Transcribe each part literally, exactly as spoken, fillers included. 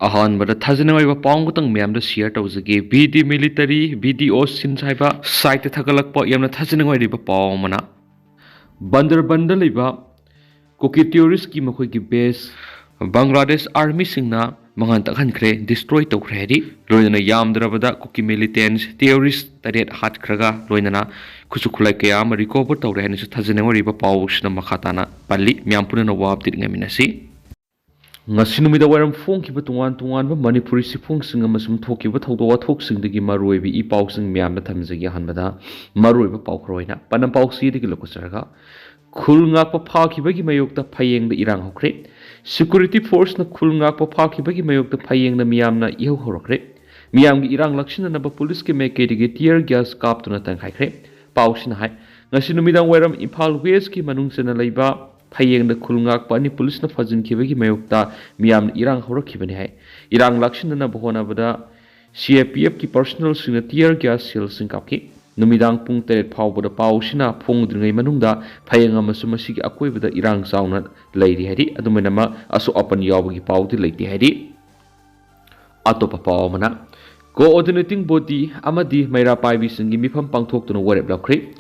ꯑꯍꯥꯟꯕꯗ ꯊꯥꯖꯅꯤꯡꯉꯥꯏ ꯑꯣꯏꯕ ꯄꯥꯎ ꯑꯃꯈꯛꯇꯪ ꯃꯌꯥꯝꯗ share ꯇꯧꯖꯒꯦ꯫ ꯕꯤ ꯗꯤ Military, ꯕꯤ ꯗꯤ ꯑꯣ Sins ꯍꯥꯏꯕ site ꯇ ꯊꯥꯒꯠꯂꯛꯄ ꯌꯥꯝꯅ ꯊꯥꯖꯅꯤꯡꯉꯥꯏ ꯑꯣꯏꯕ ꯄꯥꯎ ꯑꯃꯅ, ꯕꯟꯗꯔꯕꯟꯗ ꯂꯩꯕ ꯀꯨꯀꯤ terrorist ꯀꯤ ꯃꯈꯣꯏꯒꯤ base ꯕꯪꯒ꯭ꯂꯥꯗꯦꯁ army ꯁꯤꯡꯅ ꯃꯉꯥꯟ ꯇꯥꯛꯍꯟꯈ꯭ꯔꯦ, destroy ꯇꯧꯈ꯭ꯔꯦ ꯍꯥꯏꯔꯤ꯫ ꯂꯣꯏꯅꯅ ꯌꯥꯝꯗ꯭ꯔꯕꯗ ꯀꯨꯀꯤ militants, terrorist ꯇꯔꯦꯠ ꯍꯥꯠꯈ꯭ꯔꯒ ꯂꯣꯏꯅꯅ ꯈꯨꯠꯁꯨ ꯈꯨꯠꯂꯥꯏ ꯀꯌꯥ ꯑꯃ recover ꯇꯧꯔꯦ ꯍꯥꯏꯅꯁꯨ ꯊꯥꯖꯅꯤꯡꯉꯥꯏ ꯑꯣꯏꯔꯤꯕ ꯄꯥꯎꯁꯤꯅ ꯃꯈꯥ ꯇꯥꯅ ꯄꯜꯂꯤ꯫ ꯃꯌꯥꯝ ꯄꯨꯝꯅꯃꯛ ꯋꯥ update ꯉꯥꯏꯃꯤꯟꯅꯁꯤ꯫ ꯉꯁꯤ ꯅꯨꯃꯤꯗꯥꯡ ꯋꯥꯏꯔꯝ ꯐꯣꯡꯈꯤꯕ ꯇꯣꯉꯥꯟ ꯇꯣꯉꯥꯟꯕ ꯃꯅꯤꯄꯨꯔꯤ ꯆꯦꯐꯣꯡꯁꯤꯡ ꯑꯃꯁꯨꯡ ꯊꯣꯛꯈꯤꯕ ꯊꯧꯗꯣꯛ ꯋꯥꯊꯣꯛꯁꯤꯡꯗꯒꯤ ꯃꯔꯨꯑꯣꯏꯕ ꯏ ꯄꯥꯎꯁꯤꯡ ꯃꯌꯥꯝꯗ ꯊꯝꯖꯒꯦ꯫ ꯑꯍꯥꯟꯕꯗ ꯃꯔꯨꯑꯣꯏꯕ ꯄꯥꯎ ꯈꯔ ꯑꯣꯏꯅ ꯄꯥꯟꯗꯝ ꯄꯥꯎꯆꯦꯗꯒꯤ ꯂꯧꯈꯠꯆꯔꯒ, ꯈꯨꯜ ꯉꯥꯛꯄ ꯐꯥꯈꯤꯕꯒꯤ ꯃꯥꯌꯣꯛꯇ ꯐꯌꯦꯡꯗ ꯏꯔꯥꯡ ꯍꯧꯈ꯭ꯔꯦ꯫ Security force ꯅ ꯈꯨꯜ ꯉꯥꯛꯄ ꯐꯥꯈꯤꯕꯒꯤ ꯃꯥꯌꯣꯛꯇ ꯐꯌꯦꯡꯗ ꯃꯤꯌꯥꯝꯅ ꯏꯍꯧ ꯍꯧꯔꯛꯈ꯭ꯔꯦ꯫ ꯃꯤꯌꯥꯝꯒꯤ ꯏꯔꯥꯡ ꯂꯥꯛꯁꯤꯟꯅꯅꯕ ꯄꯨꯂꯤꯁꯀꯤ ꯃꯥꯏꯀꯩꯗꯒꯤ tear gas ꯀꯥꯞꯇꯨꯅ ꯇꯪꯈꯥꯏꯈ꯭ꯔꯦ꯫ ꯄꯥꯎꯁꯤꯅ ꯍꯥꯏ, ꯉꯁꯤ ꯅꯨꯃꯤꯗꯥꯡ ꯋꯥꯏꯔꯝ ꯏꯝꯐꯥꯜ West ꯀꯤ ꯃꯅꯨꯡ ꯆꯟꯅ ꯂꯩꯕ ꯐꯌꯦꯡꯗ ꯈꯨꯜ ꯉꯥꯛꯄ ꯑꯅꯤ ꯄꯨꯂꯤꯁꯅ ꯐꯥꯖꯤꯟꯈꯤꯕꯒꯤ ꯃꯥꯌꯣꯛꯇ ꯃꯤꯌꯥꯝꯅ ꯏꯔꯥꯡ ꯍꯧꯔꯛꯈꯤꯕꯅꯤ ꯍꯥꯏ꯫ ꯏꯔꯥꯡ ꯂꯥꯛꯁꯤꯟꯅꯅꯕ ꯍꯣꯠꯅꯕꯗ C R P F ꯀꯤ personnel ꯁꯤꯡꯅ tear gas shell ꯁꯤꯡ ꯀꯥꯞꯈꯤ꯫ ꯅꯨꯃꯤꯗꯥꯡ ꯄꯨꯡ ꯇꯔꯦꯠ ꯐꯥꯎꯕꯗ ꯄꯥꯎꯁꯤꯅ ꯐꯣꯡꯗ꯭ꯔꯤꯉꯩ ꯃꯅꯨꯡꯗ ꯐꯌꯦꯡ ꯑꯃꯁꯨꯡ ꯃꯁꯤꯒꯤ ꯑꯀꯣꯏꯕꯗ ꯏꯔꯥꯡ ꯆꯥꯎꯅ ꯂꯩꯔꯤ ꯍꯥꯏꯔꯤ꯫ ꯑꯗꯨꯃꯥꯏꯅꯃꯛ ꯑꯁꯣꯛ ꯑꯄꯟ ꯌꯥꯎꯕꯒꯤ ꯄꯥꯎꯗꯤ ꯂꯩꯇꯦ ꯍꯥꯏꯔꯤ꯫ ꯑꯇꯣꯞꯄ ꯄꯥꯎ ꯑꯃꯅ, coordinating body ꯑꯃꯗꯤ ꯃꯩꯔꯥ ꯄꯥꯏꯕꯤꯁꯤꯡꯒꯤ ꯃꯤꯐꯝ ꯄꯥꯡꯊꯣꯛꯇꯨꯅ ꯋꯥꯔꯦꯞ ꯂꯧꯈ꯭ꯔꯦ꯫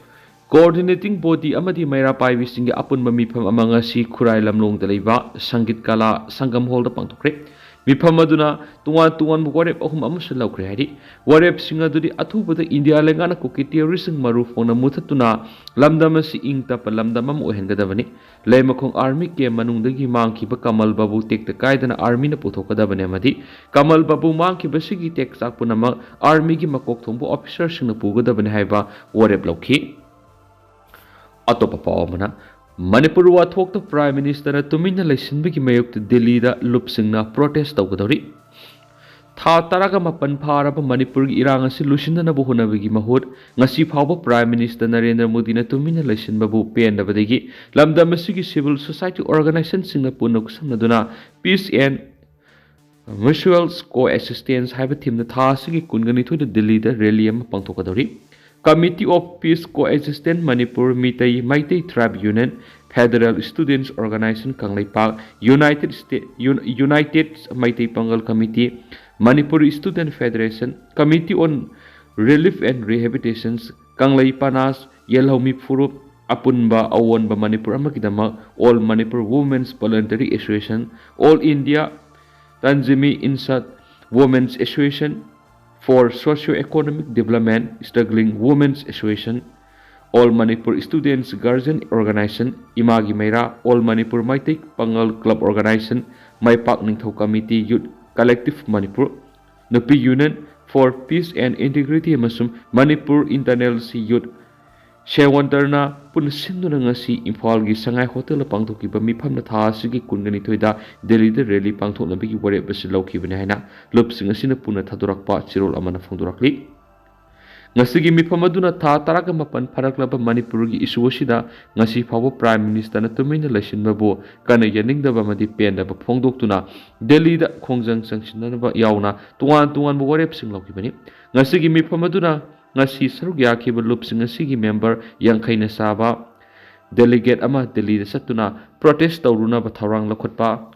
Coordinating body ꯑꯃꯗꯤ ꯃꯩꯔꯥ ꯄꯥꯏꯕꯤꯁꯤꯡꯒꯤ ꯑꯄꯨꯟꯕ ꯃꯤꯐꯝ ꯑꯃ ꯉꯁꯤ ꯈꯨꯔꯥꯏ ꯂꯝꯂꯣꯡꯗ ꯂꯩꯕ ꯁꯪꯒꯤꯠ ꯀꯂꯥ ꯁꯪꯒꯝ ꯍꯣꯜꯗ ꯄꯥꯡꯊꯣꯛꯈ꯭ꯔꯦ꯫ ꯃꯤꯐꯝ ꯑꯗꯨꯅ ꯇꯣꯉꯥꯟ ꯇꯣꯉꯥꯟꯕ ꯋꯥꯔꯦꯞ ꯑꯍꯨꯝ ꯑꯃꯁꯨ ꯂꯧꯈ꯭ꯔꯦ ꯍꯥꯏꯔꯤ꯫ ꯋꯥꯔꯦꯞꯁꯤꯡ ꯑꯗꯨꯗꯤ ꯑꯊꯨꯕꯗ ꯏꯟꯗꯤꯌꯥ ꯂꯩꯉꯥꯛꯅ ꯀꯨꯀꯤ terrorist ꯁꯤꯡ ꯃꯔꯨ ꯐꯣꯡꯅ ꯃꯨꯊꯠꯇꯨꯅ ꯂꯝꯗꯝ ꯑꯁꯤ ꯏꯪ ꯇꯞꯄ ꯂꯝꯗꯝ ꯑꯃ ꯑꯣꯏꯍꯟꯒꯗꯕꯅꯤ꯫ ꯂꯩꯃꯈꯣꯡ army camp ꯃꯅꯨꯡꯗꯒꯤ ꯃꯥꯡꯈꯤꯕ ꯀꯃꯜ ꯕꯥꯕꯨ ꯇꯦꯛꯇ ꯀꯥꯏꯗꯅ army ꯅ ꯄꯨꯊꯣꯛꯀꯗꯕꯅꯤ ꯑꯃꯗꯤ ꯀꯃꯜ ꯕꯥꯕꯨ ꯃꯥꯡꯈꯤꯕꯁꯤꯒꯤ ꯇꯦꯛꯆꯥꯛ ꯄꯨꯝꯅꯃꯛ army ꯒꯤ ꯃꯀꯣꯛ ꯊꯣꯡꯕ officer ꯁꯤꯡꯅ ꯄꯨꯒꯗꯕꯅꯤ ꯍꯥꯏꯕ ꯋꯥꯔꯦꯞ ꯂꯧꯈꯤ꯫ ꯑꯇꯣꯞꯄ ꯄꯥꯎ ꯑꯃꯅ, ꯃꯅꯤꯄꯨꯔ ꯋꯥꯊꯣꯛꯇ Prime Minister ꯅ ꯇꯨꯃꯤꯟꯅ ꯂꯩꯁꯤꯟꯕꯒꯤ ꯃꯥꯌꯣꯛꯇ ꯗꯤꯜꯂꯤꯗ ꯂꯨꯞꯁꯤꯡꯅ protest ꯇꯧꯒꯗꯧꯔꯤ꯫ ꯊꯥ ꯇꯔꯥꯒ ꯃꯥꯄꯟ ꯐꯥꯔꯕ ꯃꯅꯤꯄꯨꯔꯒꯤ ꯏꯔꯥꯡ ꯑꯁꯤ ꯂꯣꯏꯁꯤꯟꯅꯅꯕ ꯍꯣꯠꯅꯕꯒꯤ ꯃꯍꯨꯠ, ꯉꯁꯤ ꯐꯥꯎꯕ Prime Minister ꯅꯔꯦꯟꯗ꯭ꯔ ꯃꯣꯗꯤꯅ ꯇꯨꯃꯤꯟꯅ ꯂꯩꯁꯤꯟꯕꯕꯨ ꯄꯦꯟꯗꯕꯗꯒꯤ ꯂꯝꯗꯝ ꯑꯁꯤꯒꯤ civil society organization ꯁꯤꯡꯅ ꯄꯨꯟꯅ ꯈꯨꯠꯁꯝꯅꯗꯨꯅ Peace and Mutual Coexistence ꯍꯥꯏꯕ theme ꯗ ꯊꯥ ꯑꯁꯤꯒꯤ ꯀꯨꯟꯒ ꯅꯤꯊꯣꯏꯗ ꯗꯤꯜꯂꯤꯗ rally ꯑꯃ ꯄꯥꯡꯊꯣꯛꯀꯗꯧꯔꯤ꯫ Committee of Peace Coexistence Manipur, Meitei, Meitei Tribe Union, Federal Students Organization Kangleipak, United State, United Meitei Pangal Committee, Manipur Student Federation, Committee on Relief and Rehabilitations, ꯀꯪꯂꯩ ꯄꯅꯥꯁ, ꯌꯦꯜꯍꯧꯃꯤ ꯐꯨꯔꯨꯞ, ꯑꯄꯨꯟꯕ ꯑꯑꯣꯟꯕ ꯃꯅꯤꯄꯨꯔ ꯑꯃꯒꯤꯗꯃꯛ, All Manipur Women's Voluntary Association, All India Tanzimi Insat Women's Association, for Socio-Economic Development Struggling Women's Association, All Manipur Students Guardian Organization, ꯏꯃꯥꯒꯤ ꯃꯩꯔꯥ, All Manipur Meitei Pangal Club Organization, ꯃꯥꯏꯄꯥꯛ ꯅꯤꯡꯊꯧ Committee, Youth Collective Manipur, Nupi Union for Peace and Integrity ꯑꯃꯁꯨꯡ Manipur Internal Youth ꯁꯦꯋꯟꯇꯔꯅ ꯄꯨꯟꯁꯤꯟꯗꯨꯅ ꯉꯁꯤ ꯏꯝꯐꯥꯜꯒꯤ ꯁꯉꯥꯏ ꯍꯣꯇꯦꯜꯗ ꯄꯥꯡꯊꯣꯛꯈꯤꯕ ꯃꯤꯐꯝꯗ ꯊꯥ ꯑꯁꯤꯒꯤ ꯀꯨꯟꯒ ꯅꯤꯊꯣꯏꯗ ꯗꯦꯜꯂꯤꯗ ꯔꯦꯂꯤ ꯄꯥꯡꯊꯣꯛꯅꯕꯒꯤ ꯋꯥꯔꯦꯞ ꯑꯁꯤ ꯂꯧꯈꯤꯕꯅꯤ ꯍꯥꯏꯅ ꯂꯨꯞꯁꯤꯡ ꯑꯁꯤꯅ ꯄꯨꯟꯅ ꯊꯥꯗꯣꯔꯛꯄ ꯆꯦꯔꯣꯜ ꯑꯃꯅ ꯐꯣꯡꯗꯣꯔꯛꯂꯤ꯫ ꯉꯁꯤꯒꯤ ꯃꯤꯐꯝ ꯑꯗꯨꯅ ꯊꯥ ꯇꯔꯥꯒ ꯃꯥꯄꯟ ꯐꯥꯔꯛꯂꯕ ꯃꯅꯤꯄꯨꯔꯒꯤ ꯏꯁꯨ ꯑꯁꯤꯗ ꯉꯁꯤ ꯐꯥꯎꯕ ꯄ꯭ꯔꯥꯏꯝ ꯃꯤꯅꯤꯁꯇꯔꯅ ꯇꯨꯃꯤꯟꯅ ꯂꯩꯁꯤꯟꯕꯕꯨ ꯀꯟꯅ ꯌꯥꯅꯤꯡꯗꯕ ꯑꯃꯗꯤ ꯄꯦꯟꯗꯕ ꯐꯣꯡꯗꯣꯛꯇꯨꯅ ꯗꯦꯜꯂꯤꯗ ꯈꯣꯡꯖꯪ ꯆꯪꯁꯤꯟꯅꯅꯕ ꯌꯥꯎꯅ ꯇꯣꯉꯥꯟ ꯇꯣꯉꯥꯟꯕ ꯋꯥꯔꯦꯞꯁꯤꯡ ꯂꯧꯈꯤꯕꯅꯤ꯫ ꯉꯁꯤꯒꯤ ꯃꯤꯐꯝ ꯑꯗꯨꯅ ꯉꯁꯤ ꯁꯔꯨꯛ ꯌꯥꯈꯤꯕ ꯂꯨꯞꯁꯤꯡ ꯑꯁꯤꯒꯤ ꯃꯦꯝꯕꯔ ꯌꯥꯡꯈꯩꯅ ꯆꯥꯕ ꯗꯦꯂꯤꯒꯦꯠ ꯑꯃ ꯗꯦꯜꯂꯤꯗ ꯆꯠꯇꯨꯅ ꯄ꯭ꯔꯣꯇꯦꯁ ꯇꯧꯔꯨꯅꯕ ꯊꯧꯔꯥꯡ ꯂꯧꯈꯠꯄ,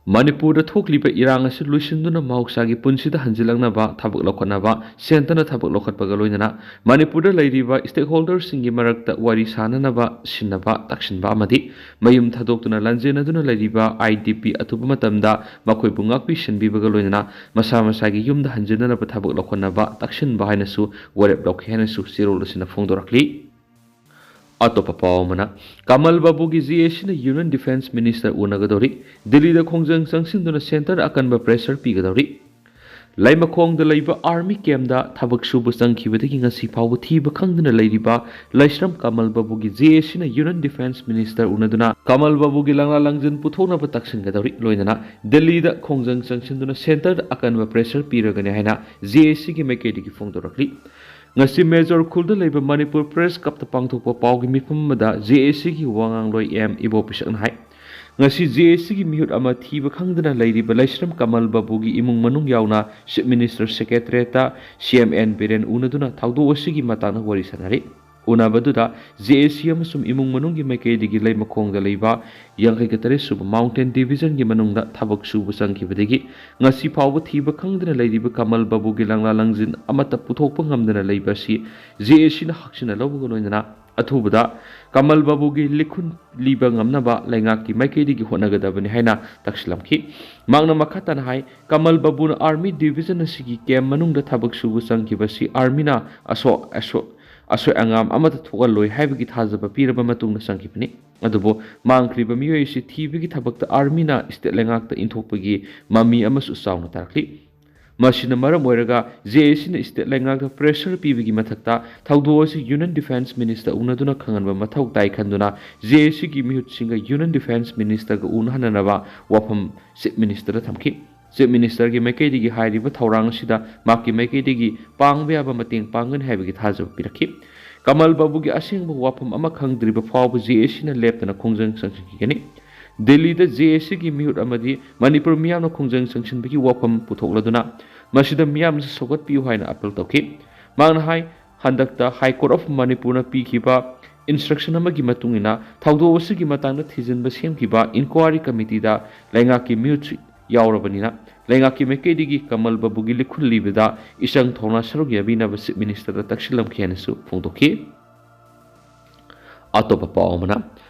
ꯃꯅꯤꯄꯨꯔꯗ ꯊꯣꯛꯂꯤꯕ ꯏꯔꯥꯡ ꯑꯁꯤ ꯂꯣꯏꯁꯤꯟꯗꯨꯅ ꯃꯍꯧꯁꯥꯒꯤ ꯄꯨꯟꯁꯤꯗ ꯍꯟꯖꯤꯜꯂꯛꯅꯕ ꯊꯕꯛ ꯂꯧꯈꯠꯅꯕ ꯁꯦꯟꯇꯔꯅ ꯊꯕꯛ ꯂꯧꯈꯠꯄꯒ ꯂꯣꯏꯅꯅ ꯃꯅꯤꯄꯨꯔꯗ ꯂꯩꯔꯤꯕ ꯁ꯭ꯇꯦꯛꯍꯣꯜꯗꯔꯁꯤꯡꯒꯤ ꯃꯔꯛꯇ ꯋꯥꯔꯤ ꯁꯥꯅꯅꯕ ꯁꯤꯟꯅꯕ ꯇꯛꯁꯤꯟꯕ ꯑꯃꯗꯤ ꯃꯌꯨꯝ ꯊꯥꯗꯣꯛꯇꯨꯅ ꯂꯥꯟꯖꯦꯟꯅꯗꯨꯅ ꯂꯩꯔꯤꯕ ꯑꯥꯏ ꯗꯤ ꯄꯤ ꯑꯊꯨꯕ ꯃꯇꯝꯗ ꯃꯈꯣꯏꯕꯨ ꯉꯥꯛꯄꯤ ꯁꯦꯟꯕꯤꯕꯒ ꯂꯣꯏꯅꯅ ꯃꯁꯥ ꯃꯁꯥꯒꯤ ꯌꯨꯝꯗ ꯍꯟꯖꯤꯟꯅꯅꯕ ꯊꯕꯛ ꯂꯧꯈꯠꯅꯕ ꯇꯛꯁꯤꯟꯕ ꯍꯥꯏꯅꯁꯨ ꯋꯥꯔꯦꯞ ꯂꯧꯈꯤ ꯍꯥꯏꯅꯁꯨ ꯆꯦꯔꯣꯜ ꯑꯁꯤꯅ ꯐꯣꯡꯗꯣꯔꯛꯂꯤ꯫ ꯑꯇꯣꯞꯄ ꯄꯥꯎ ꯑꯃꯅ, ꯀꯃꯜ ꯕꯥꯕꯨꯒꯤ ꯖꯦ ꯑꯦ ꯁꯤꯅ Union Defence Minister ꯎꯅꯒꯗꯧꯔꯤ꯫ ꯗꯤꯜꯂꯤꯗ ꯈꯣꯡꯖꯪ ꯆꯪꯁꯤꯟꯗꯨꯅ ꯁꯦꯟꯇꯔ ꯑꯀꯟꯕ ꯄ꯭ꯔꯦꯁꯔ ꯄꯤꯒꯗꯧꯔꯤ꯫ ꯂꯩꯃꯈꯣꯡꯗ ꯂꯩꯕ ꯑꯥꯔꯃꯤ ꯀꯦꯝꯗ ꯊꯕꯛ ꯁꯨꯕ ꯆꯪꯈꯤꯕꯗꯒꯤ ꯉꯁꯤ ꯐꯥꯎꯕ ꯊꯤꯕ ꯈꯪꯗꯅ ꯂꯩꯔꯤꯕ ꯂꯩꯁ꯭ꯔꯝ ꯀꯃꯜ ꯕꯥꯕꯨꯒꯤ ꯖꯦ ꯑꯦ ꯁꯤꯅ Union Defence Minister ꯎꯅꯗꯨꯅ ꯀꯃꯜ ꯕꯥꯕꯨꯒꯤ ꯂꯪꯂꯥ ꯂꯪꯖꯟ ꯄꯨꯊꯣꯛꯅꯕ ꯇꯛꯁꯤꯟꯒꯗꯧꯔꯤ꯫ ꯂꯣꯏꯅꯅ ꯗꯤꯜꯂꯤꯗ ꯈꯣꯡꯖꯪ ꯆꯪꯁꯤꯟꯗꯨꯅ ꯁꯦꯟꯇꯔꯗ ꯑꯀꯟꯕ ꯄ꯭ꯔꯦꯁꯔ ꯄꯤꯔꯒꯅꯤ ꯍꯥꯏꯅ ꯖꯦ ꯑꯦ ꯁꯤꯒꯤ ꯃꯥꯏꯀꯩꯗꯒꯤ ꯐꯣꯡꯗꯣꯔꯛꯂꯤ꯫ ꯉꯁꯤ ꯃꯦꯖꯣꯔ ꯈꯨꯜꯗ ꯂꯩꯕ ꯃꯅꯤꯄꯨꯔ ꯄ꯭ꯔꯦꯁ ꯀ꯭ꯂꯕꯇ ꯄꯥꯡꯊꯣꯛꯄ ꯄꯥꯎꯒꯤ ꯃꯤꯐꯝ ꯑꯃꯗ ꯖꯦ ꯑꯦ ꯁꯤꯒꯤ ꯋꯥꯉꯥꯡꯂꯣꯏ ꯑꯦꯝ ꯏꯕꯣꯄꯤꯁꯛꯅ ꯍꯥꯏ, ꯉꯁꯤ ꯖꯦ ꯑꯦ ꯁꯤꯒꯤ ꯃꯤꯍꯨꯠ ꯑꯃ ꯊꯤꯕ ꯈꯪꯗꯅ ꯂꯩꯔꯤꯕ ꯂꯩꯁ꯭ꯔꯝ ꯀꯃꯜ ꯕꯥꯕꯨꯒꯤ ꯏꯃꯨꯡ ꯃꯅꯨꯡ ꯌꯥꯎꯅ ꯆꯤꯐ ꯃꯤꯅꯤꯁꯇꯔ ꯁꯦꯀ꯭ꯔꯦꯇꯔꯤꯌꯦꯠꯇ ꯁꯤ ꯑꯦꯝ ꯑꯦꯟ ꯕꯤꯔꯦꯟ ꯎꯅꯗꯨꯅ ꯊꯧꯗꯣꯛ ꯑꯁꯤꯒꯤ ꯃꯇꯥꯡꯗ ꯋꯥꯔꯤ ꯁꯥꯟꯅꯔꯤ꯫ ꯎꯅꯕꯗꯨꯗ ꯖꯦ ꯑꯦ ꯁꯤ ꯑꯃꯁꯨꯡ ꯏꯃꯨꯡ ꯃꯅꯨꯡꯒꯤ ꯃꯥꯏꯀꯩꯗꯒꯤ ꯂꯩꯃꯈꯣꯡꯗ ꯂꯩꯕ ꯌꯥꯡꯈꯩꯒ ꯇꯔꯦꯠ ꯁꯨꯕ Mountain Division ꯒꯤ ꯃꯅꯨꯡꯗ ꯊꯕꯛ ꯁꯨꯕ ꯆꯪꯈꯤꯕꯗꯒꯤ ꯉꯁꯤ ꯐꯥꯎꯕ ꯊꯤꯕ ꯈꯪꯗꯅ ꯂꯩꯔꯤꯕ ꯀꯃꯜ ꯕꯥꯕꯨꯒꯤ ꯂꯪꯂꯥ ꯂꯪꯖꯤꯟ ꯑꯃꯠꯇ ꯄꯨꯊꯣꯛꯄ ꯉꯝꯗꯅ ꯂꯩꯕ ꯑꯁꯤ ꯖꯦ ꯑꯦ ꯁꯤꯅ ꯍꯛꯆꯤꯟꯅ ꯂꯧꯕꯒ ꯂꯣꯏꯅꯅ ꯑꯊꯨꯕꯗ ꯀꯃꯜ ꯕꯥꯕꯨꯒꯤ ꯂꯤꯈꯨꯟ ꯂꯤꯕ ꯉꯝꯅꯕ ꯂꯩꯉꯥꯛꯀꯤ ꯃꯥꯏꯀꯩꯗꯒꯤ ꯍꯣꯠꯅꯒꯗꯕꯅꯤ ꯍꯥꯏꯅ ꯇꯛꯁꯤꯜꯂꯝꯈꯤ꯫ ꯃꯍꯥꯛꯅ ꯃꯈꯥ ꯇꯥꯅ ꯍꯥꯏ, ꯀꯃꯜ ꯕꯥꯕꯨꯅ Army Division ꯑꯁꯤꯒꯤ camp ꯃꯅꯨꯡꯗ ꯊꯕꯛ ꯁꯨꯕ ꯆꯪꯈꯤꯕ ꯑꯁꯤ Army ꯅ ꯑꯁꯣ-, ꯑꯁꯣ-, ꯑꯁꯣꯏ ꯑꯉꯥꯝ ꯑꯃꯠꯇ ꯊꯣꯛꯍꯜꯂꯣꯏ ꯍꯥꯏꯕꯒꯤ ꯊꯥꯖꯕ ꯄꯤꯔꯕ ꯃꯇꯨꯡꯗ ꯆꯪꯈꯤꯕꯅꯤ꯫ ꯑꯗꯨꯕꯨ ꯃꯥꯡꯈ꯭ꯔꯤꯕ ꯃꯤꯑꯣꯏ ꯑꯁꯤ ꯊꯤꯕꯒꯤ ꯊꯕꯛꯇ Army ꯅ state ꯂꯩꯉꯥꯛꯇ ꯏꯟꯊꯣꯛꯄꯒꯤ ꯃꯃꯤ ꯑꯃꯁꯨ ꯆꯥꯎꯅ ꯇꯥꯔꯛꯂꯤ꯫ ꯃꯁꯤꯅ ꯃꯔꯝ ꯑꯣꯏꯔꯒ ꯖꯦ ꯑꯦ ꯁꯤꯅ state ꯂꯩꯉꯥꯛꯇ pressure ꯄꯤꯕꯒꯤ ꯃꯊꯛꯇ ꯊꯧꯗꯣꯛ ꯑꯁꯤ Union Defence Minister ꯎꯅꯗꯨꯅ ꯈꯪꯍꯟꯕ ꯃꯊꯧ ꯇꯥꯏ ꯈꯟꯗꯨꯅ ꯖꯦ ꯑꯦ ꯁꯤꯒꯤ ꯃꯤꯍꯨꯠꯁꯤꯡꯒ Union Defence Minister ꯒ ꯎꯅꯍꯟꯅꯅꯕ ꯋꯥꯐꯝ Chief Minister ꯗ ꯊꯝꯈꯤ꯫ Chief Minister ꯒꯤ ꯃꯥꯏꯀꯩꯗꯒꯤ ꯍꯥꯏꯔꯤꯕ ꯊꯧꯔꯥꯡ ꯑꯁꯤꯗ ꯃꯍꯥꯛꯀꯤ ꯃꯥꯏꯀꯩꯗꯒꯤ ꯄꯥꯡꯕ ꯌꯥꯕ ꯃꯇꯦꯡ ꯄꯥꯡꯒꯅꯤ ꯍꯥꯏꯕꯒꯤ ꯊꯥꯖꯕ ꯄꯤꯔꯛꯈꯤ꯫ ꯀꯃꯜ ꯕꯥꯕꯨꯒꯤ ꯑꯁꯦꯡꯕ ꯋꯥꯐꯝ ꯑꯃ ꯈꯪꯗ꯭ꯔꯤꯕ ꯐꯥꯎꯕ ꯖꯦ ꯑꯦ ꯁꯤꯅ ꯂꯦꯞꯇꯅ ꯈꯣꯡꯖꯪ ꯆꯪꯁꯤꯟꯈꯤꯒꯅꯤ꯫ ꯗꯤꯜꯂꯤꯗ ꯖꯦ ꯑꯦ ꯁꯤꯒꯤ ꯃꯤꯍꯨꯠ ꯑꯃꯗꯤ ꯃꯅꯤꯄꯨꯔ ꯃꯤꯌꯥꯝꯅ ꯈꯣꯡꯖꯪ ꯆꯪꯁꯤꯟꯕꯒꯤ ꯋꯥꯐꯝ ꯄꯨꯊꯣꯛꯂꯗꯨꯅ ꯃꯁꯤꯗ ꯃꯤꯌꯥꯝꯅꯁꯨ ꯁꯧꯒꯠꯄꯤꯌꯨ ꯍꯥꯏꯅ appeal ꯇꯧꯈꯤ꯫ ꯃꯍꯥꯛꯅ ꯍꯥꯏ, ꯍꯟꯗꯛꯇ High Court of ꯃꯅꯤꯄꯨꯔꯅ ꯄꯤꯈꯤꯕ instruction ꯑꯃꯒꯤ ꯃꯇꯨꯡ ꯏꯟꯅ ꯊꯧꯗꯣꯛ ꯑꯁꯤꯒꯤ ꯃꯇꯥꯡꯗ ꯊꯤꯖꯤꯟꯕ ꯁꯦꯝꯈꯤꯕ inquiry committee ꯗ ꯂꯩꯉꯥꯛꯀꯤ ꯃꯤꯍꯨꯠꯁꯨ ꯌꯥꯎꯔꯕꯅꯤꯅ ꯂꯩꯉꯥꯛꯀꯤ ꯃꯥꯏꯀꯩꯗꯒꯤ ꯀꯃꯜ ꯕꯥꯕꯨꯒꯤ ꯂꯤꯈꯨꯟ ꯂꯤꯕꯗ ꯏꯆꯪ ꯊꯧꯅ ꯁꯔꯨꯛ ꯌꯥꯕꯤꯅꯕ Chief Minister ꯗ ꯇꯛꯁꯤꯜꯂꯝꯈꯤ ꯍꯥꯏꯅꯁꯨ ꯐꯣꯡꯗꯣꯛꯈꯤ꯫ ꯑꯇꯣꯞꯄ ꯄꯥꯎ ꯑꯃꯅ,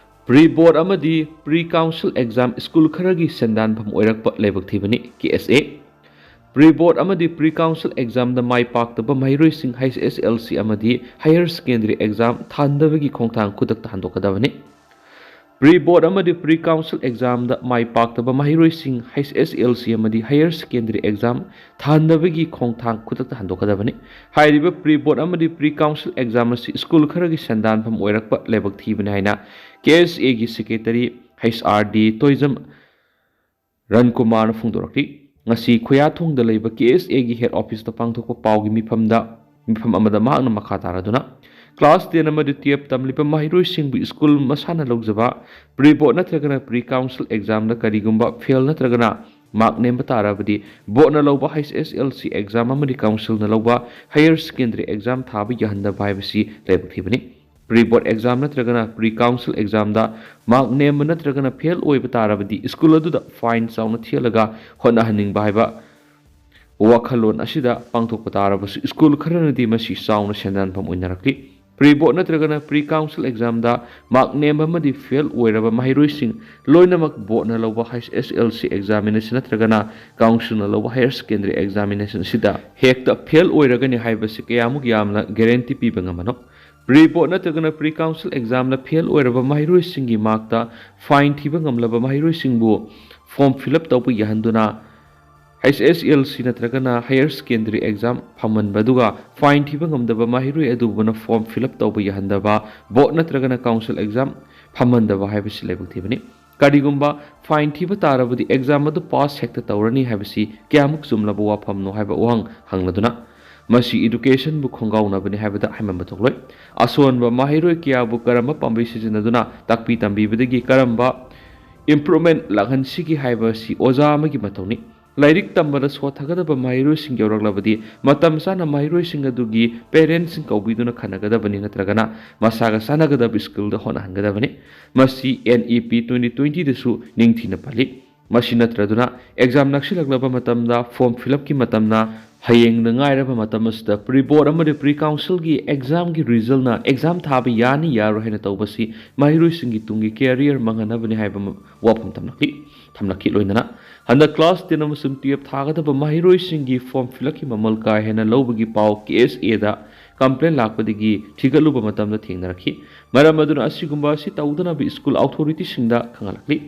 Pre Board ꯑꯃꯗꯤ Pre Council Exam ꯁ꯭ꯀꯨꯜ ꯈꯔꯒꯤ ꯁꯦꯟꯗꯥꯟꯐꯝ ꯑꯣꯏꯔꯛꯄ ꯂꯥꯏꯕꯛ ꯊꯤꯕꯅꯤ ꯀꯦ ꯑꯦꯁ ꯑꯦ꯫ Pre Board ꯑꯃꯗꯤ Pre Council Exam ꯗ ꯃꯥꯏ ꯄꯥꯛꯇꯕ ꯃꯍꯩꯔꯣꯏꯁꯤꯡ ꯍꯩꯆ ꯑꯦꯁ ꯑꯦꯜ ꯁꯤ ꯑꯃꯗꯤ Higher Secondary Exam ꯊꯥꯍꯟꯗꯕꯒꯤ ꯈꯣꯡꯊꯥꯡ ꯈꯨꯗꯛꯇ ꯍꯟꯗꯣꯛꯀꯗꯕꯅꯤ꯫ Pre Board ꯑꯃꯗꯤ Pre Council Exam ꯗ ꯃꯥꯏ ꯄꯥꯛꯇꯕ ꯃꯍꯩꯔꯣꯏꯁꯤꯡ ꯍꯩꯆ ꯑꯦꯁ ꯑꯦꯜ ꯁꯤ ꯑꯃꯗꯤ Higher Secondary Exam ꯊꯥꯍꯟꯗꯕꯒꯤ ꯈꯣꯡꯊꯥꯡ ꯈꯨꯗꯛꯇ ꯍꯟꯗꯣꯛꯀꯗꯕꯅꯤ꯫ ꯍꯥꯏꯔꯤꯕ Pre Board ꯑꯃꯗꯤ Pre Council Exam ꯑꯁꯤ ꯁ꯭ꯀꯨꯜ ꯈꯔꯒꯤ ꯁꯦꯟꯗꯥꯟꯐꯝ ꯑꯣꯏꯔꯛꯄ ꯂꯥꯏꯕꯛ ꯊꯤꯕꯅꯤ ꯍꯥꯏꯅ ꯀꯦ ꯑꯦꯁ ꯑꯦ ꯒꯤ Secretary H R D Toijam ꯔꯟꯀꯨꯃꯥꯔꯅ ꯐꯣꯡꯗꯣꯔꯛꯂꯤ꯫ ꯉꯁꯤ ꯈꯨꯌꯥꯊꯣꯡꯗ ꯂꯩꯕ ꯀꯦ ꯑꯦꯁ ꯑꯦ ꯒꯤ head office ꯇ ꯄꯥꯡꯊꯣꯛꯄ ꯄꯥꯎꯒꯤ ꯃꯤꯐꯝꯗ, ꯃꯤꯐꯝ ꯑꯃꯗ ꯃꯍꯥꯛꯅ ꯃꯈꯥ ꯇꯥꯔꯗꯨꯅ, class ten ꯑꯃꯗꯤ twelve ꯇꯝꯂꯤꯕ ꯃꯍꯩꯔꯣꯏꯁꯤꯡꯕꯨ ꯁ꯭ꯀꯨꯜ ꯃꯁꯥꯅ ꯂꯧꯖꯕ Pre Board ꯅꯠꯇ꯭ꯔꯒꯅ Pre Council Exam ꯗ ꯀꯔꯤꯒꯨꯝꯕ fail ꯅꯠꯇ꯭ꯔꯒꯅ ꯃꯥꯔꯛ ꯅꯦꯝꯕ ꯇꯥꯔꯕꯗꯤ ꯕꯣꯔꯗꯅ ꯂꯧꯕ ꯍꯩꯆ ꯑꯦꯁ ꯑꯦꯜ ꯁꯤ ꯑꯦꯛꯖꯥꯝ ꯑꯃꯗꯤ ꯀꯥꯎꯟꯁꯤꯜꯅ ꯂꯧꯕ ꯍꯥꯌꯔ ꯁꯦꯀꯦꯟꯗꯔꯤ ꯑꯦꯛꯖꯥꯝ ꯊꯥꯕ ꯌꯥꯍꯟꯗꯕ ꯍꯥꯏꯕꯁꯤ ꯂꯥꯏꯕꯛ ꯊꯤꯕꯅꯤ꯫ ꯄ꯭ꯔꯤ ꯕꯣꯔꯗ ꯑꯦꯛꯖꯥꯝ ꯅꯠꯇ꯭ꯔꯒꯅ ꯄ꯭ꯔꯤ ꯀꯥꯎꯟꯁꯤꯜ ꯑꯦꯛꯖꯥꯝꯗ ꯃꯥꯔꯛ ꯅꯦꯝꯕ ꯅꯠꯇ꯭ꯔꯒꯅ ꯐꯦꯜ ꯑꯣꯏꯕ ꯇꯥꯔꯕꯗꯤ ꯁ꯭ꯀꯨꯜ ꯑꯗꯨꯗ ꯐꯥꯏꯟ ꯆꯥꯎꯅ ꯊꯤꯍꯜꯂꯒ ꯍꯣꯠꯅꯍꯟꯅꯤꯡꯕ ꯍꯥꯏꯕ ꯋꯥꯈꯜꯂꯣꯟ ꯑꯁꯤꯗ ꯄꯥꯡꯊꯣꯛꯄ ꯇꯥꯔꯕꯁꯨ ꯁ꯭ꯀꯨꯜ ꯈꯔꯅꯗꯤ ꯃꯁꯤ ꯆꯥꯎꯅ ꯁꯦꯟꯗꯥꯟꯐꯝ ꯑꯣꯏꯅꯔꯛꯂꯤ꯫ ꯄ꯭ꯔꯤ ꯕꯣꯔꯗ ꯅꯠꯇ꯭ꯔꯒꯅ ꯄ꯭ꯔꯤ ꯀꯥꯎꯟꯁꯤꯜ ꯑꯦꯛꯖꯥꯝꯗ ꯃꯥꯔꯛ ꯅꯦꯝꯕ ꯑꯃꯗꯤ ꯐꯦꯜ ꯑꯣꯏꯔꯕ ꯃꯍꯩꯔꯣꯏꯁꯤꯡ ꯂꯣꯏꯅꯃꯛ ꯕꯣꯔꯗꯅ ꯂꯧꯕ ꯍꯩꯆ ꯑꯦꯁ ꯑꯦꯜ ꯁꯤ ꯑꯦꯛꯖꯥꯃꯤꯅꯦꯁꯟ ꯅꯠꯇ꯭ꯔꯒꯅ ꯀꯥꯎꯟꯁꯤꯜꯅ ꯂꯧꯕ ꯍꯥꯌꯔ ꯁꯦꯀꯦꯟꯗꯔꯤ ꯑꯦꯛꯖꯥꯃꯤꯅꯦꯁꯟ ꯑꯁꯤꯗ ꯍꯦꯛꯇ ꯐꯦꯜ ꯑꯣꯏꯔꯒꯅꯤ ꯍꯥꯏꯕꯁꯤ ꯀꯌꯥꯃꯨꯛ ꯌꯥꯝꯅ ꯒꯦꯔꯦꯟꯇꯤ ꯄꯤꯕ ꯉꯝꯕꯅꯣ? ꯄ꯭ꯔꯤ ꯕꯣꯔꯗ ꯅꯠꯇ꯭ꯔꯒꯅ ꯄ꯭ꯔꯤ ꯀꯥꯎꯟꯁꯤꯜ ꯑꯦꯛꯖꯥꯝꯗ ꯐꯦꯜ ꯑꯣꯏꯔꯕ ꯃꯍꯩꯔꯣꯏꯁꯤꯡꯒꯤ ꯃꯥꯔꯛꯇ ꯐꯥꯏꯟ ꯊꯤꯕ ꯉꯝꯂꯕ ꯃꯍꯩꯔꯣꯏꯁꯤꯡꯕꯨ ꯐꯣꯔꯝ ꯐꯤꯜ ꯑꯞ ꯇꯧꯕ ꯌꯥꯍꯟꯗꯨꯅ ꯍꯩꯆ ꯑꯦꯁ ꯑꯦꯜ ꯁꯤ ꯅꯠꯇ꯭ꯔꯒꯅ ꯍꯥꯌꯔ ꯁꯦꯀꯦꯟꯗꯔꯤ ꯑꯦꯛꯖꯥꯝ ꯐꯝꯍꯟꯕ ꯑꯗꯨꯒ ꯐꯥꯏꯟ ꯊꯤꯕ ꯉꯝꯗꯕ ꯃꯍꯩꯔꯣꯏ ꯑꯗꯨꯕꯨꯅ ꯐꯣꯔꯝ ꯐꯤꯜ ꯑꯞ ꯇꯧꯕ ꯌꯥꯍꯟꯗꯕ, ꯕꯣꯔꯗ ꯅꯠꯇ꯭ꯔꯒꯅ ꯀꯥꯎꯟꯁꯤꯜ ꯑꯦꯛꯖꯥꯝ ꯐꯝꯍꯟꯗꯕ ꯍꯥꯏꯕꯁꯤ ꯂꯥꯏꯕꯛ ꯊꯤꯕꯅꯤ꯫ ꯀꯔꯤꯒꯨꯝꯕ ꯐꯥꯏꯟ ꯊꯤꯕ ꯇꯥꯔꯕꯗꯤ ꯑꯦꯛꯖꯥꯝ ꯑꯗꯨ ꯄꯥꯁ ꯍꯦꯛꯇ ꯇꯧꯔꯅꯤ ꯍꯥꯏꯕꯁꯤ ꯀꯌꯥꯃꯨꯛ ꯆꯨꯝꯂꯕ ꯋꯥꯐꯝꯅꯣ ꯍꯥꯏꯕ ꯋꯥꯍꯪ ꯍꯪꯂꯗꯨꯅ ꯃꯁꯤ ꯏꯗꯨꯀꯦꯁꯟꯕꯨ ꯈꯣꯡꯒꯥꯎꯅꯕꯅꯤ ꯍꯥꯏꯕꯗ ꯍꯥꯏꯃꯟꯕ ꯊꯣꯛꯂꯣꯏ꯫ ꯑꯁꯣꯟꯕ ꯃꯍꯩꯔꯣꯏ ꯀꯌꯥꯕꯨ ꯀꯔꯝꯕ ꯄꯥꯝꯕꯩ ꯁꯤꯖꯤꯟꯅꯗꯨꯅ ꯇꯥꯛꯄꯤ ꯇꯝꯕꯤꯕꯗꯒꯤ ꯀꯔꯝꯕ ꯏꯝꯄ꯭ꯔꯨꯞꯃꯦꯟ ꯂꯥꯛꯍꯟꯁꯤꯒꯦ ꯍꯥꯏꯕꯁꯤ ꯑꯣꯖꯥ ꯑꯃꯒꯤ ꯃꯊꯧꯅꯤ꯫ ꯂꯥꯏꯔꯤꯛ ꯇꯝꯕꯗ ꯁꯣꯊꯒꯗꯕ ꯃꯍꯩꯔꯣꯏꯁꯤꯡ ꯌꯧꯔꯛꯂꯕꯗꯤ ꯃꯇꯝ ꯆꯥꯅ ꯃꯍꯩꯔꯣꯏꯁꯤꯡ ꯑꯗꯨꯒꯤ ꯄꯦꯔꯦꯟꯁꯁꯤꯡ ꯀꯧꯕꯤꯗꯨꯅ ꯈꯟꯅꯒꯗꯕꯅꯤ ꯅꯠꯇ꯭ꯔꯒꯅ ꯃꯁꯥꯒ ꯆꯥꯟꯅꯒꯗꯕ ꯁ꯭ꯀꯨꯜꯗ ꯍꯣꯠꯅꯍꯟꯒꯗꯕꯅꯤ꯫ ꯃꯁꯤ ꯑꯦꯟ ꯏ ꯄꯤ ꯇ꯭ꯋꯦꯟꯇꯤ ꯇ꯭ꯋꯦꯟꯇꯤꯗꯁꯨ ꯅꯤꯡꯊꯤꯅ ꯄꯜꯂꯤ꯫ ꯃꯁꯤ ꯅꯠꯇ꯭ꯔꯗꯨꯅ ꯑꯦꯛꯖꯥꯝ ꯅꯛꯁꯤꯜꯂꯛꯂꯕ ꯃꯇꯝꯗ ꯐꯣꯔꯝ ꯐꯤꯜ ꯑꯞꯀꯤ ꯃꯇꯝꯅ ꯍꯌꯦꯡꯗ ꯉꯥꯏꯔꯕ ꯃꯇꯝ ꯑꯁꯤꯗ ꯄ꯭ꯔꯤ ꯕꯣꯔꯗ ꯑꯃꯗꯤ ꯄ꯭ꯔꯤ ꯀꯥꯎꯟꯁꯤꯜꯒꯤ ꯑꯦꯛꯖꯥꯝꯒꯤ ꯔꯤꯖꯜꯅ ꯑꯦꯛꯖꯥꯝ ꯊꯥꯕ ꯌꯥꯅꯤ ꯌꯥꯔꯣꯏ ꯍꯥꯏꯅ ꯇꯧꯕꯁꯤ ꯃꯍꯩꯔꯣꯏꯁꯤꯡꯒꯤ ꯇꯨꯡꯒꯤ ꯀꯦꯔꯤꯌꯔ ꯃꯥꯡꯍꯟꯅꯕꯅꯤ ꯍꯥꯏꯕ ꯋꯥꯐꯝ ꯊꯝꯂꯛꯂꯤ꯫ ꯊꯝꯂꯛꯈꯤ꯫ ꯂꯣꯏꯅꯅ ꯍꯟꯗꯛ ꯀ꯭ꯂꯥꯁ ꯇꯦꯟ ꯑꯃꯁꯨꯡ ꯇꯨꯌꯦꯜꯞ ꯊꯥꯒꯗꯕ ꯃꯍꯩꯔꯣꯏꯁꯤꯡꯒꯤ ꯐꯣꯔꯝ ꯐꯤꯜ ꯑꯞꯀꯤ ꯃꯃꯜ ꯀꯥ ꯍꯦꯟꯅ ꯂꯧꯕꯒꯤ ꯄꯥꯎ ꯀꯦ ꯑꯦꯁ ꯑꯦꯗ ꯀꯝꯄ꯭ꯂꯦꯟ ꯂꯥꯛꯄꯗꯒꯤ ꯊꯤꯒꯠꯂꯨꯕ ꯃꯇꯝꯗ ꯊꯦꯡꯅꯔꯛꯈꯤ꯫ ꯃꯔꯝ ꯑꯗꯨꯅ ꯑꯁꯤꯒꯨꯝꯕ ꯑꯁꯤ ꯇꯧꯗꯅꯕ ꯁ꯭ꯀꯨꯜ ꯑꯣꯊꯣꯔꯤꯇꯤꯁꯤꯡꯗ ꯈꯪꯍꯜꯂꯛꯂꯤ꯫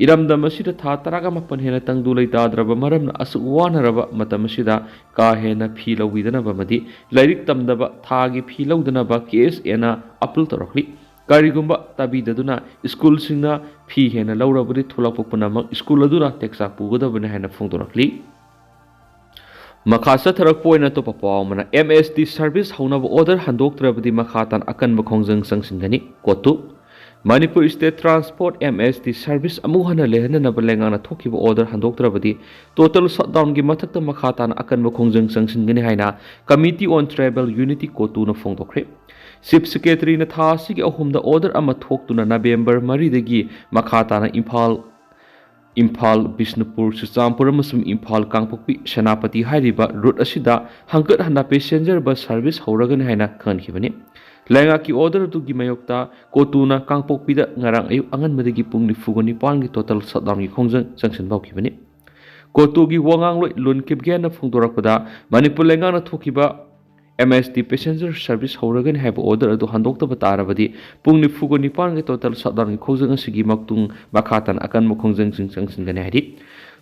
ꯏꯔꯝꯗꯝ ꯑꯁꯤꯗ ꯊꯥ ꯇꯔꯥꯒ ꯃꯥꯄꯟ ꯍꯦꯟꯅ ꯇꯪꯗꯨ ꯂꯩꯇꯥꯗ꯭ꯔꯕ ꯃꯔꯝꯅ ꯑꯁꯨꯛ ꯋꯥꯅꯔꯕ ꯃꯇꯝ ꯑꯁꯤꯗ ꯀꯥ ꯍꯦꯟꯅ ꯐꯤ ꯂꯧꯕꯤꯗꯅꯕ ꯑꯃꯗꯤ ꯂꯥꯏꯔꯤꯛ ꯇꯝꯗꯕ ꯊꯥꯒꯤ ꯐꯤ ꯂꯧꯗꯅꯕ ꯀꯦ ꯑꯦꯁ ꯑꯦꯅ ꯑꯄꯤꯜ ꯇꯧꯔꯛꯂꯤ꯫ ꯀꯔꯤꯒꯨꯝꯕ ꯇꯥꯕꯤꯗꯗꯨꯅ ꯁ꯭ꯀꯨꯜꯁꯤꯡꯅ ꯐꯤ ꯍꯦꯟꯅ ꯂꯧꯔꯕꯗꯤ ꯊꯣꯛꯂꯛꯄ ꯄꯨꯝꯅꯃꯛ ꯁ꯭ꯀꯨꯜ ꯑꯗꯨꯅ ꯇꯦꯛꯆꯥꯛ ꯄꯨꯒꯗꯕꯅꯤ ꯍꯥꯏꯅ ꯐꯣꯡꯗꯣꯔꯛꯂꯤ꯫ ꯃꯈꯥ ꯆꯠꯊꯔꯛꯄ ꯑꯣꯏꯅ ꯑꯇꯣꯞꯄ ꯄꯥꯎ ꯑꯃꯅ, ꯑꯦꯝ ꯑꯦꯁ ꯇꯤ ꯁꯔꯚꯤꯁ ꯍꯧꯅꯕ ꯑꯣꯔꯗꯔ ꯍꯟꯗꯣꯛꯇ꯭ꯔꯕꯗꯤ ꯃꯈꯥ ꯇꯥꯅ ꯑꯀꯟꯕ ꯈꯣꯡꯖꯪ ꯆꯪꯁꯤꯟꯒꯅꯤ꯫ ꯀꯣꯇꯨ Manipur State Transport, M S T, service ꯑꯃꯨꯛ ꯍꯟꯅ ꯂꯩꯍꯟꯅꯅꯕ ꯂꯩꯉꯥꯛꯅ ꯊꯣꯛꯈꯤꯕ order ꯍꯟꯗꯣꯛꯇ꯭ꯔꯕꯗꯤ total shutdownꯒꯤ ꯃꯊꯛꯇ ꯃꯈꯥ ꯇꯥꯅ ꯑꯀꯟꯕ ꯈꯣꯡꯖꯪ ꯆꯪꯁꯤꯟꯒꯅꯤ ꯍꯥꯏꯅ Committee on Tribal Unity, COTUꯅ ꯐꯣꯡꯗꯣꯛꯈ꯭ꯔꯦ꯫ Chief Secretaryꯅ ꯊꯥ ꯑꯁꯤꯒꯤ ꯑꯍꯨꯝꯗ order ꯑꯃ ꯊꯣꯛꯇꯨꯅ November ꯃꯔꯤꯗꯒꯤ ꯃꯈꯥ ꯇꯥꯅ ꯏꯝꯐꯥꯜ, ꯏꯝꯐꯥꯜ, ꯕꯤꯁꯅꯨꯄꯨꯔ, ꯆꯨꯔꯆꯥꯟꯄꯨꯔ ꯑꯃꯁꯨꯡ ꯏꯝꯐꯥꯜ, ꯀꯥꯡꯄꯣꯛꯄꯤ, ꯁꯦꯅꯥꯄꯇꯤ ꯍꯥꯏꯔꯤꯕ route ꯑꯁꯤꯗ ꯍꯪꯒꯠ ꯍꯟꯗ passenger bus service ꯍꯧꯔꯒꯅꯤ ꯍꯥꯏꯅ ꯈꯪꯍꯟꯈꯤꯕꯅꯤ꯫ ꯂꯩꯉꯥꯛꯀꯤ order ꯑꯗꯨꯒꯤ ꯃꯥꯌꯣꯛꯇ COTUꯅ ꯀꯥꯡꯄꯣꯛꯄꯤꯗ ꯉꯔꯥꯡ ꯑꯌꯨꯛ ꯑꯉꯟꯕꯗꯒꯤ ꯄꯨꯡ ꯅꯤꯐꯨꯒ ꯅꯤꯄꯥꯟꯒꯤ total shutdownꯒꯤ ꯈꯣꯡꯖꯪ ꯆꯪꯁꯤꯟꯕ ꯍꯧꯈꯤꯕꯅꯤ꯫ COTUꯒꯤ ꯋꯥꯉꯥꯡꯂꯣꯏ ꯂꯨꯟ ꯀꯤꯞꯒꯦꯟꯅ ꯐꯣꯡꯗꯣꯔꯛꯄꯗ, ꯃꯅꯤꯄꯨꯔ ꯂꯩꯉꯥꯛꯅ ꯊꯣꯛꯈꯤꯕ M S T passenger service ꯍꯧꯔꯒꯅꯤ ꯍꯥꯏꯕ order ꯑꯗꯨ ꯍꯟꯗꯣꯛꯇꯕ ꯇꯥꯔꯕꯗꯤ, ꯄꯨꯡ ꯅꯤꯐꯨꯒ ꯅꯤꯄꯥꯟꯒꯤ total shutdownꯒꯤ ꯈꯣꯡꯖꯪ ꯑꯁꯤꯒꯤ ꯃꯇꯨꯡ ꯃꯈꯥ ꯇꯥꯅ ꯑꯀꯟꯕ ꯈꯣꯡꯖꯪꯁꯤꯡ ꯆꯪꯁꯤꯟꯒꯅꯤ ꯍꯥꯏꯔꯤ꯫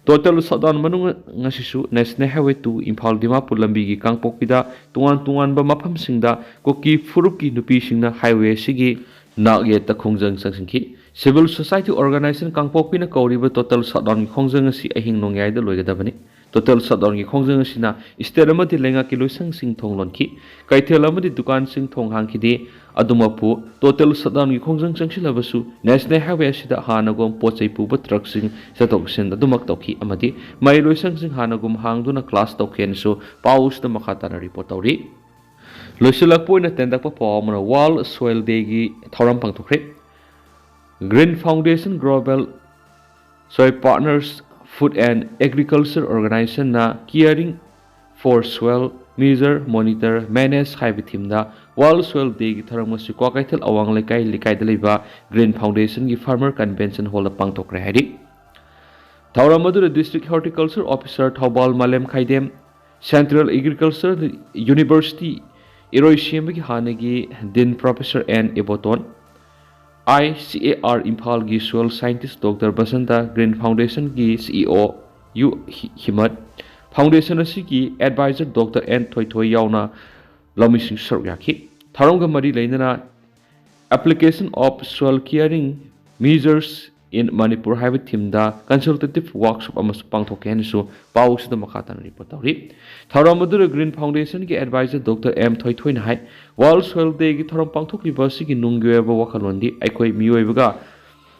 Total shutdown ꯃꯅꯨꯡ ꯑꯁꯤꯁꯨ National Highway two Imphal Dimapur ꯂꯝꯕꯤꯒꯤ ꯀꯥꯡꯄꯣꯛꯄꯤꯗ ꯇꯣꯉꯥꯟ ꯇꯣꯉꯥꯟꯕ ꯃꯐꯝꯁꯤꯡꯗ ꯀꯨꯀꯤ ꯐꯨꯔꯨꯞꯀꯤ ꯅꯨꯄꯤꯁꯤꯡꯅ highway ꯑꯁꯤꯒꯤ ꯅꯥꯛ ꯌꯦꯠꯇ ꯈꯣꯡꯖꯪ ꯆꯪꯁꯤꯟꯈꯤ꯫ Civil Society Organization ꯀꯥꯡꯄꯣꯛꯄꯤꯅ ꯀꯧꯔꯤꯕ total shutdownꯒꯤ ꯈꯣꯡꯖꯪ ꯑꯁꯤ ꯑꯍꯤꯡ ꯅꯣꯡꯌꯥꯏꯗ ꯂꯣꯏꯒꯗꯕꯅꯤ꯫ Total shutdownꯒꯤ ꯈꯣꯡꯖꯪ ꯑꯁꯤꯅ state ꯑꯃꯗꯤ ꯂꯩꯉꯥꯛꯀꯤ ꯂꯣꯏꯁꯪꯁꯤꯡ ꯊꯣꯡ ꯂꯣꯟꯈꯤ꯫ ꯀꯩꯊꯦꯜ ꯑꯃꯗꯤ ꯗꯨꯀꯥꯟꯁꯤꯡ ꯊꯣꯡ ꯍꯥꯡꯈꯤꯗꯦ꯫ ꯑꯗꯨꯃꯛꯄꯨ, total shutdownꯒꯤ ꯈꯣꯡꯖꯪ ꯆꯪꯁꯤꯜꯂꯕꯁꯨ, National Highway ꯑꯁꯤꯗ ꯍꯥꯟꯅꯒꯨꯝ ꯄꯣꯠ ꯆꯩ ꯄꯨꯕ truckꯁꯤꯡ ꯆꯠꯊꯣꯛ ꯆꯠꯁꯤꯟ ꯑꯗꯨꯃꯛ ꯇꯧꯈꯤ ꯑꯃꯗꯤ ꯃꯍꯩ ꯂꯣꯏꯁꯪꯁꯤꯡ ꯍꯥꯟꯅꯒꯨꯝ ꯍꯥꯡꯗꯨꯅ class ꯇꯧꯈꯤ ꯍꯥꯏꯅꯁꯨ ꯄꯥꯎꯁꯤꯗ ꯃꯈꯥ ꯇꯥꯅ report ꯇꯧꯔꯤ꯫ ꯂꯣꯏꯁꯤꯜꯂꯛꯄ ꯑꯣꯏꯅ ꯇꯦꯟꯇꯛꯄ ꯄꯥꯎ ꯑꯃꯅ, World Soil Dayꯒꯤ ꯊꯧꯔꯝ ꯄꯥꯡꯊꯣꯛꯈ꯭ꯔꯦ꯫ Green Foundation Global Soil Partners Food and Agriculture Organizationꯅ Caring for Soil, Measure, Monitor, Manage ꯍꯥꯏꯕ themeꯗ World Soil Dayꯒꯤ ꯊꯧꯔꯝ ꯑꯁꯤ ꯀ꯭ꯋꯥꯀꯩꯊꯦꯜ ꯑꯋꯥꯡ ꯂꯩꯀꯥꯏ ꯂꯩꯀꯥꯏꯗ ꯂꯩꯕ Green Foundationꯒꯤ Farmer Convention Hallꯗ ꯄꯥꯡꯊꯣꯛꯈ꯭ꯔꯦ ꯍꯥꯏꯔꯤ꯫ ꯊꯧꯔꯝ ꯑꯗꯨꯗ District Horticulture Officer ꯊꯧꯕꯥꯜ ꯃꯥꯂꯦꯝ ꯈꯥꯏꯗꯦꯝ, Central Agriculture University ꯏꯔꯣꯏꯁꯦꯝꯕꯒꯤ ꯍꯥꯟꯅꯒꯤ Dean Professor N Iboton, I C A R ꯏꯝꯐꯥꯜꯒꯤ Soil Scientist Doctor Basanta, Green Foundationꯒꯤ CEO ꯌꯨ ꯍꯤ-, ꯍꯤꯃꯠ, Foundation ꯑꯁꯤꯒꯤ Advisor Doctor N ꯊꯣꯏꯊꯣꯏ ꯌꯥꯎꯅ ꯂꯧꯃꯤꯁꯤꯡꯁꯨ ꯁꯔꯨꯛ ꯌꯥꯈꯤ꯫ ꯊꯧꯔꯝꯒ ꯃꯔꯤ ꯂꯩꯅꯅ Application of Soil Caring Measures in Manipur ꯍꯥꯏꯕ ꯊꯤꯝꯗ ꯀꯟꯁꯜꯇꯦꯇꯤꯚ ꯋꯥꯔꯛꯁꯣꯞ ꯑꯃꯁꯨ ꯄꯥꯡꯊꯣꯛꯀꯦ ꯍꯥꯏꯅꯁꯨ ꯄꯥꯎꯁꯤꯗ ꯃꯈꯥ ꯇꯥꯅ ꯔꯤꯄꯣꯔꯠ ꯇꯧꯔꯤ꯫ ꯊꯧꯔꯝ ꯑꯗꯨꯗ ꯒ꯭ꯔꯤꯟ ꯐꯥꯎꯟꯗꯦꯁꯟꯒꯤ ꯑꯦꯗꯚꯥꯏꯖꯔ ꯗꯣꯛꯇꯔ ꯑꯦꯝ ꯊꯣꯏꯊꯣꯏꯅ ꯍꯥꯏ, ꯋꯥꯔꯜ ꯁꯣꯏꯜ ꯗꯦꯒꯤ ꯊꯧꯔꯝ ꯄꯥꯡꯊꯣꯛꯂꯤꯕ ꯑꯁꯤꯒꯤ ꯅꯨꯡꯒꯤ ꯑꯣꯏꯕ ꯋꯥꯈꯜꯂꯣꯟꯗꯤ ꯑꯩꯈꯣꯏ ꯃꯤꯑꯣꯏꯕꯒ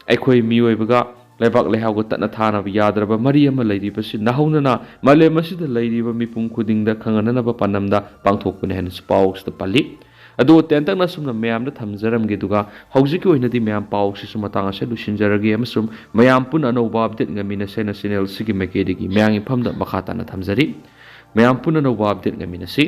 ꯑꯩꯈꯣꯏ ꯃꯤꯑꯣꯏꯕꯒ ꯂꯩꯕꯥꯛ ꯂꯩꯍꯥꯎꯒ ꯇꯠꯅ ꯊꯥꯅꯕ ꯌꯥꯗ꯭ꯔꯕ ꯃꯔꯤ ꯑꯃ ꯂꯩꯔꯤꯕꯁꯤ ꯅꯧꯍꯧꯅꯅ ꯃꯥꯂꯦꯝ ꯑꯁꯤꯗ ꯂꯩꯔꯤꯕ ꯃꯤꯄꯨꯝ ꯈꯨꯗꯤꯡꯗ ꯈꯪꯍꯟꯅꯅꯕ ꯄꯥꯟꯗꯝꯗ ꯄꯥꯡꯊꯣꯛꯄꯅꯤ ꯍꯥꯏꯅꯁꯨ ꯄꯥꯎꯁꯤꯗ ꯄꯜꯂꯤ꯫ ꯑꯗꯨ ꯇꯦꯟꯇꯛꯅ ꯑꯁꯨꯝꯅ ꯃꯌꯥꯝꯗ ꯊꯝꯖꯔꯝꯒꯦ, ꯑꯗꯨꯒ ꯍꯧꯖꯤꯛꯀꯤ ꯑꯣꯏꯅꯗꯤ ꯃꯌꯥꯝ ꯄꯥꯎꯁꯤꯁꯨ ꯃꯇꯥꯡ ꯑꯁꯤꯗ ꯂꯣꯏꯁꯤꯟꯖꯔꯒꯦ ꯑꯃꯁꯨꯡ ꯃꯌꯥꯝ ꯄꯨꯟꯅ ꯑꯅꯧꯕ ꯑꯞꯗꯦꯠ ꯉꯥꯏꯃꯤꯟꯅꯁꯦꯅ ꯆꯦꯅꯦꯜ ꯑꯁꯤꯒꯤ ꯃꯥꯏꯀꯩꯗꯒꯤ ꯃꯌꯥꯝꯒꯤ ꯐꯝꯗ ꯃꯈꯥ ꯇꯥꯅ ꯊꯝꯖꯔꯤ꯫ ꯃꯌꯥꯝ ꯄꯨꯟꯅ ꯑꯅꯧꯕ ꯑꯞꯗꯦꯠ ꯉꯥꯏꯃꯤꯟꯅꯁꯤ꯫